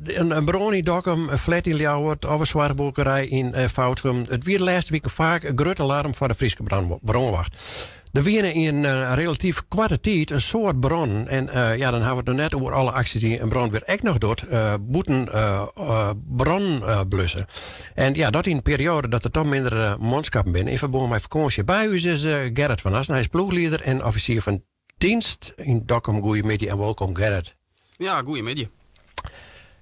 In brân yn Dokkum, in flat yn Ljouwert of in soarchbuorkerij yn Foudgum. It wie de lêste wiken faak in grut alarm foar de Fryske brânwacht. Der wiene yn in relatyf koarte tiid in soad brannen. En ja, dan hawwe we it noch net oer alle aksjes dy't in brânwear ek noch docht, bûten brannen blusse. En ja, dat yn in perioade dat der toch minder manskappen binne yn ferbân mei fakânsje. By ús is Gerrit van Assen, hy is ploechlieder en offisier fan Dienst yn Dokkum. Goeiemiddei en wolkom, Gerrit. Ja, goeiemiddei.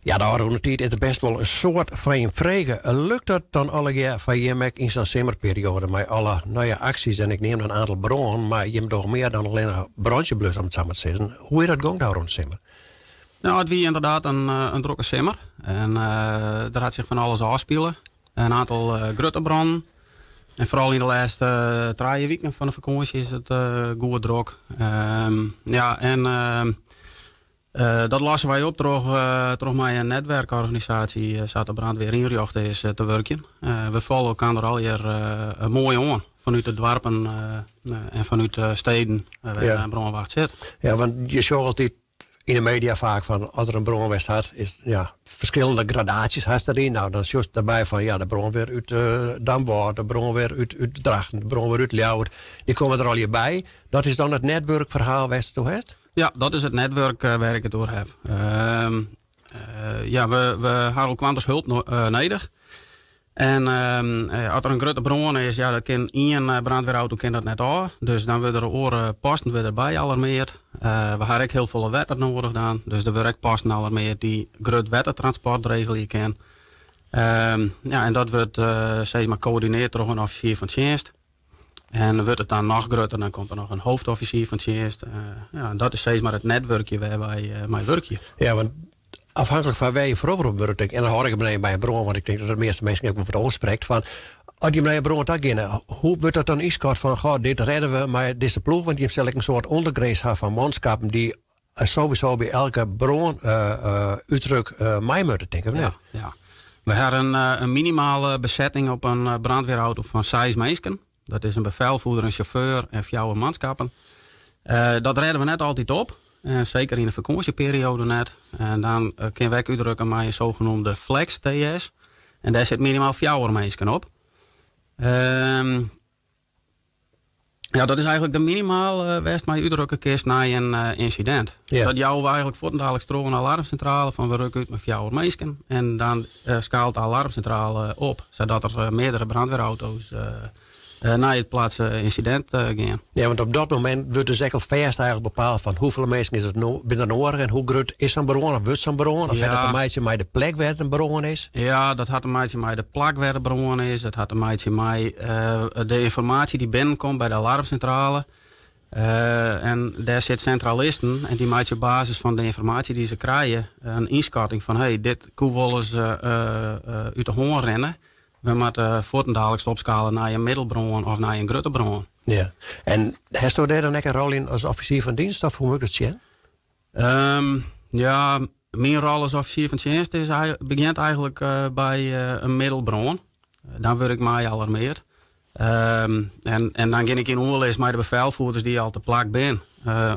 Ja, de ôfrûne tiid is der bêst wol in soad fan jim frege. Lukt dat dan allegear foar jim ek yn sa'n simmerperioade mei alle nije aksjes en ik neam in oantal brânen, mar jim dogge mear dan allinnich brantsjeblusse om it sa mar te sizzen. Hoe is dat gong de ôfrûne simmer? Nou, it wie ynderdaad in drokke simmer en der hat sich fan alles ôfspile. In oantal grutte brannen. En foaral yn de lêste 3 wiken fan de fakânsje is it goed drok. Ja, en dat losse wy op troch mei in netwerkorganisaasje, sa't de brandweer ynrjochte is, te wurkjen. We folje elkoar allegear moai oan fanút de doarpen en fanút de steden wêr't de brânwacht sit. Ja, want je sjogge altyd yn de media faak fan as der in brân west hat, is ja, ferskillende gradaasjes hast deryn. Nou, dan sjochst derby fan ja, de brânwear út Damwâld, de brânwear út Drachten, de brânwear út Ljouwert, dy komme der allegear by. Dat is dan it netwurkferhaal wêr'tst it oer hast? Ja, dat is it netwurk wêr't ik it oer haw. Ja, we ha elkoars help nedich. En as der in grutte brân is, ja, dat kin ien brandweerauto kin dat net ôf. Dus dan wurde der oare posten wurde derby alarmeard. We ha ek hiel folle wetter nedich dan. Dus der wurde ek posten alarmeard dy't grut wettertransport regelje kin. Ja, en dat wurdt sis mar koördineard troch in offisier fan tsjinst. En wurdt it dan noch grutter, dan komt der noch in hoofdoffisier fan tsjinst. Ja, en dat is sis mar it netwurkje wêr't wy mei wurkje. Ja, want afhankelijk fan wêr je foar oproppen wurde, tink ik, en dan hâld ik it benammen by in brân, want ik tink dat de measte minsken ek wol wat oansprekt, fan as je nei in brân ta geane, hoe wurdt dat dan ynskat fan, goh, dit rêde we mei dizze ploech, want je sille ek in soart ûndergrins ha fan manskappen dy't sowieso by elke brân útruk mei moatte, tink ik, of net? Ja, ja. We ha in minimale besetting op in brandweerauto fan 6 minsken. Dat is in befelvoerder, in sjauffeur en fjouwer manskappen. Dat rêde we net altyd op. En seker yn de fakânsjeperioade net. En dan kinne we ek útrukke mei in sogenoemde flex TS. En dêr sit minimaal fjouwer minsken op. Ja, dat is eigentlik de minimale wêr'tst mei útrukke kinst nei in ynsidint. Dat jouwe we eigentlik fuortendaliks troch oan de alarmsintrale fan we rukke út mei fjouwer minsken. En dan skaalt de alarmsintrale op, sadat der meardere brandweerauto's nei it plak ynsidint gean. Ja, want op dat momint wurdt dus ek al fêst eigentlik bepaald fan hoefolle minsken is it no, binne der noadich en hoe grut is sa'n brân of wurdt sa'n brân? Of hat dat te meitsjen mei de plek wêr't in brân is? Ja, dat hat te meitsjen mei de plak wêr't de brân is. Dat hat te meitsjen mei de ynformaasje dy't binnenkomt by de alarmsintrale. En dêr sit sintralisten en dy meitsje op basis fan de ynformaasje dy't se krije in ynskatting fan hey, dit koe wolris út de hân rinne. We moatte fuortendaliks opskale nei in middelbrân of nei in grutte brân. Ja, en hasto dêr dan ek in rol yn as offisier fan dienst of hoe moat ik dat sjen? Ja, myn rol as offisier fan tsjinst is, begjint eigentlik by in middelbrân. Dan wurd ik mei alarmeard. En dan gean ik yn oerlis mei de befelvoerders dy't al te plak binne.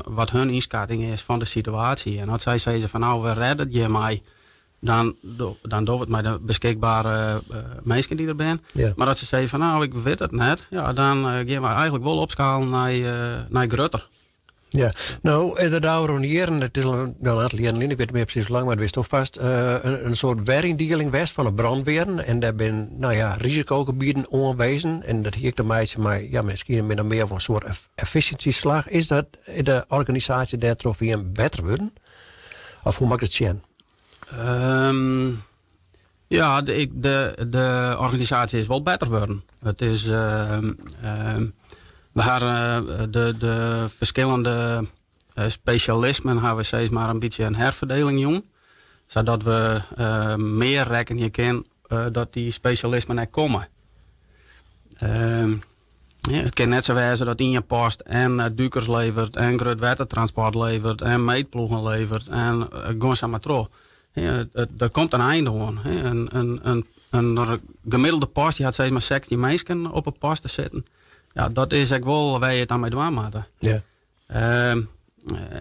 Wat hun ynskatting is fan de situaasje. En as sy sizze fan nou, we rêde it hjirmei, dan dan dogge we it mei de beskikbere minsken dy't der binne. Mar as se sizze fan nou, ik wit it net, ja, dan gean we eigentlik wol opskalen nei grutter. Ja, no is der de ôfrûne jierren, it is al in oantal jierren lyn, ik wit net mear presys hoe lang, mar it wist toch fêst in soart weryndieling west fan de brânwearen. En dêr binne, nou ja, risikogebieten oanwezen. En dat hie ek te meitsjen mei, ja, miskien min of mear wol in soart efficiency-slach. Is dat de organisaasje dêrtroch wie better wurden? Of hoe moat ik it sjen? Ja, de organisaasje is wol better wurden. It is, we hawwe de ferskillende spesjalismen hawwe we sis mar in bytsje in herferdeling jûn. Sadat we mear rekkenje kinne dat dy spesjalismen ek komme. It kin net sa wêze dat ien post en dûkers leveret en grut wettertransport leveret en meetploegen leveret en gean sa mar troch. Der komt in ein oan. In gemiddelde post dy hat sis mar 16 minsken op 'e post te sitten. Ja, dat is ek wol wêr je it dan mei dwaan moatte.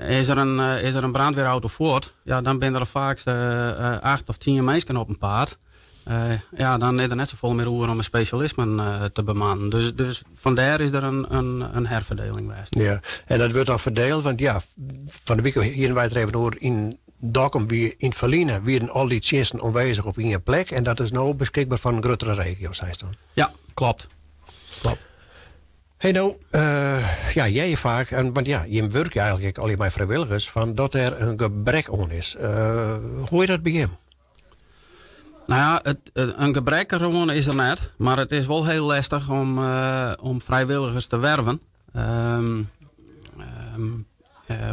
Is der in, is der in brandweerauto fuort, ja, dan binne der faaks 8 of 10 minsken op 'en paad. Ja, dan is der net safolle mear oer om de spesjalismen te bemannen. Dus, dus fandêr is der in, in, in herferdeling west. Ja, en dat wurdt dan ferdield, want ja, fan de wike hiene wy it der even oer yn Dokkum wie yn it ferline wienen al dy tsjinsten oanwêzich op ien plek en dat is no beskikber foar in gruttere regio, seist dan? Ja, klopt. Klopt. Hey no, ja, hear je faak, en, want ja, jim wurkje eigentlik ek allegear mei frijwilligers, fan dat der in gebrek oan is. Hoe is dat by jim? Nou ja, in gebrek oan is der net, mar it is wol hiel lestich om, om frijwilligers te werven.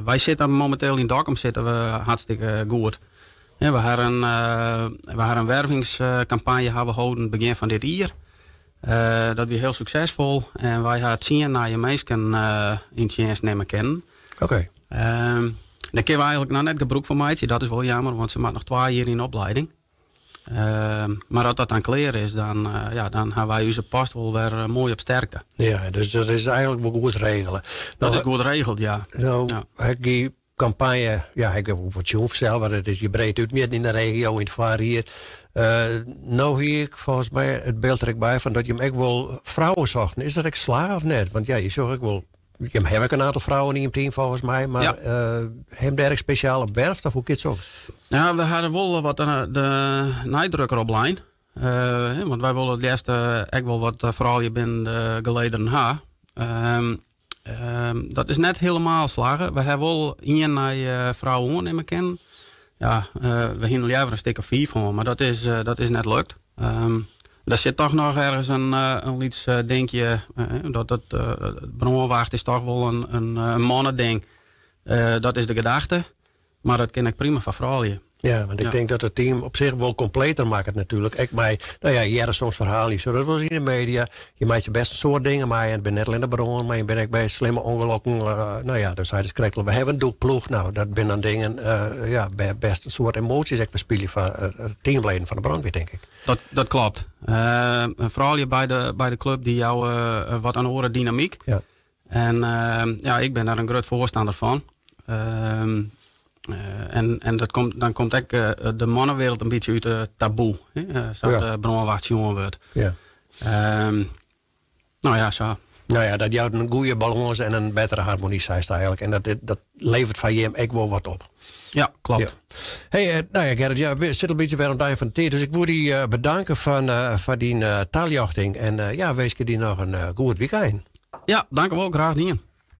Wy sitte mominteel yn Dokkum sitte we hartstikke goed. We ha in, we ha in wervingskampanje ha we holden begjin fan dit jier. Dat wie hiel suksesfol en wy ha 10 nije minsken yn tsjinst nimme kinnen. Oké. Dêr kinne we eigentlik noch net gebrûk fan meitsje. Dat is wol jammer, want se moat noch 2 jier yn opleiding. Mar as dat dan klear is, dan, ja, dan ha wy ús post wol wer moai op sterkte. Ja, dus dat is eigentlik wol goed regele. Dat is goed regeld, ja. No, ha ik dy kampanje, ja, ik ha wat sjoen sels, want it is hjir breed útmjitten yn de regio yn it foarjier. No hie ik folgens my it byld der ek by fan dat jim ek wol frouwen sochten. Is dat ek slagge of net? Want ja, je sjogge ek wol, jim hawwe ek in oantal frouwen yn jim team folgens my, mar ha jim dêr ek spesjaal op werfd of hoe giet soks? Ja, we ha wol wat de neidruk op lein. Want wy wolle it leafst ek wol wat froulju binnen de gelederen ha. Dat is net hielendal slagge. We ha wol ien nije frou oannimme kinnen. Ja, we hiene leaver in stik of 5 hân, mar dat is net lukt. Der sit toch noch ergens in lyts dinkje, dat it brânwacht is toch wol in manneding. Dat is de gedachte, mar dat kin ek prima foar froulju. Ja, want ik tink dat it team op sich wol kompleter makket natuerlik. Ek mei, no ja, je hearre soms ferhalen, je sjogge dat wolris yn de media. Je meitsje bêst in soad dingen mei en it binne net allinne brân, mar je binne ek by slimme ûngelokken. No ja, dan sei krekt al, we hawwe in dûkploech. No, dat binne dan dingen, ja, wêr bêst in soad emoasjes ek ferspylje foar teamleden fan de brânwacht, tink ik. Dat klopt. Froulju by de klup dy jouwe wat in oare dynamyk. En ja, ik bin dêr in grut foarstanner fan. En dat komt, dan komt ek de mannewereld in bytsje út de taboe, hè, sa't de brânwacht sjoen wurdt. No ja, sa. No ja, dat jout in goede balâns en in bettere harmony, seist eigentlik. En dat leveret foar jim ek wol wat op. Ja, klopt. Ja. Hey, no ja, Gerrit, ja, we sitte in bytsje wer oan it ein fan de tiid. Dus ik woe dy bedanke foar dyn taljochting. En ja, winskje dy noch in goed wykein. Ja, dankewol. Graach dien.